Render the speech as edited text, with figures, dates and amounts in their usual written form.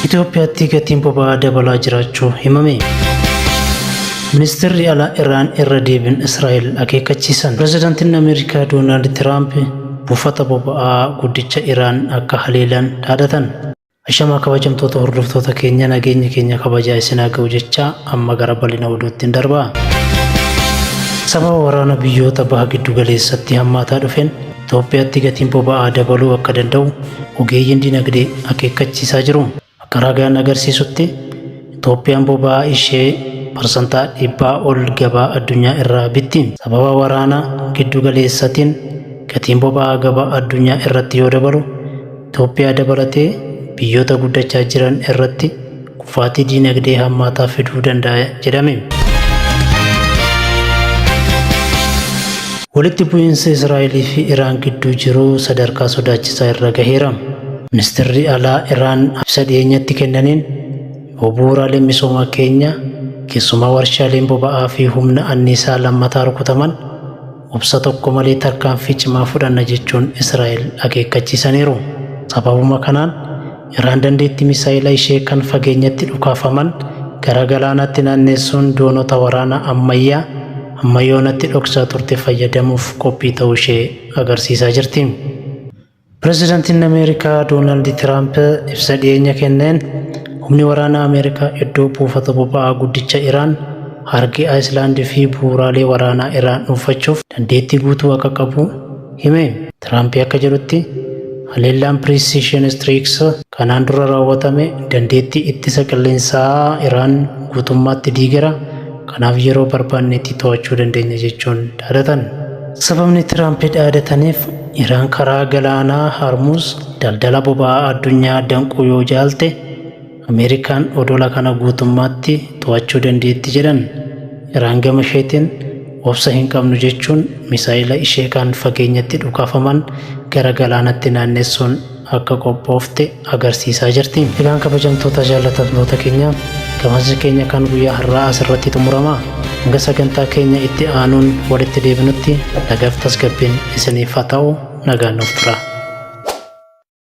Itoophiyaatti gatiin boba'aa dabalaa jiraachuu himame. Ministeerri alaa Iraan irra deebiin Israa'el akeekkachiisan. Pireezidaantiin Ameerikaa Doonaald Tiraamp buufata boba'aa guddicha Iraan akka haleelan dhaadatan. Ashamaa kabajamtoota hordoftoota keenya, nageenyi keenya kabajaa isin haa ga'u jechaa, amma gara bal'ina oduutti darba. Sababa waraana biyyoota baha giddu galeessatti hammaataa dhufeen Itoophiyaatti gatiin boba'aa dabaluu akka danda'u ogeeyyiin dinagdee akeekkachiisaa jiru. Akka ragaan agarsiisutti, Itoophiyaan boba'aa ishee 100% ol gabaa addunyaa irraa bitti. Sababa waraana giddu galeessatiin gatiin boba'aa gabaa addunyaa irratti yoo dabalu, Itoophiyaa dabalatee biyyoota guddachaa jiran irratti kufaatii diinagdee hammaataa fiduu danda'a jedhame. Walitti bu'iinsi Israa'elii fi Iraan gidduu jiru sadarkaa sodaachisaa irra gaheera. Ministeerri alaa Iraan ibsa dhiyeenyatti kennaniin, yoo bu'uuraaleen misoomaa keenya, keessumaa warshaaleen boba'aa fi humna anniisaa lammataa rukutaman, obsa tokko malee tarkaanfii cimaa fudhanna jechuun Israa'el akeekkachiisaniiru. Sababuma kanaan Iraan dandeettii misaa'ila ishee kan fageenyatti dhukaafaman gara galaanaatti naanneessuun doonota waraanaa ammayyaa amma yoonatti dhoksaa turte fayyadamuuf qophii ta'uu ishee agarsiisaa jirti. Pireezidaantiin Ameerikaa Doonaald Tiraamp ibsa dhiyeenya kenneen, humni waraanaa Ameerikaa iddoo buufata boba'aa guddicha Iraan, Hargi Ayislaand fi bu'uuraalee waraanaa Iraan dhuunfachuuf dandeettii guutuu akka qabu hime. Tiraamp akka jedhutti, haleellaan Precision Strikes kanaan dura raawwatame dandeettii ittisa qilleensaa Iraan guutummaatti diigeera, kanaaf yeroo barbaannetti to'achuu dandeenya jechuun dhaadatan. Sababni Tiraamp dhaadataniif, Iraan karaa galaanaa Hormuz daldala boba'aa addunyaa danquu yoo jaalte, Ameerikaan odola kana guutummaatti to'achuu dandeetti jedhan. Iraan gama isheetiin obsa hin qabnu jechuun misaa'ila ishee kan fageenyatti dhukaafaman gara galaanatti naannessuun akka qophoofte agarsiisaa jirti. Egaan kabajamtoota jaallatamtoota keenya, gabaasni keenya kan guyyaa har'aa asirratti xumurama. Hanga sagantaa keenya itti aanuun walitti deebinutti nagaaf tasgabbiin isiniif haa ta'u, nagaan nuuf tura.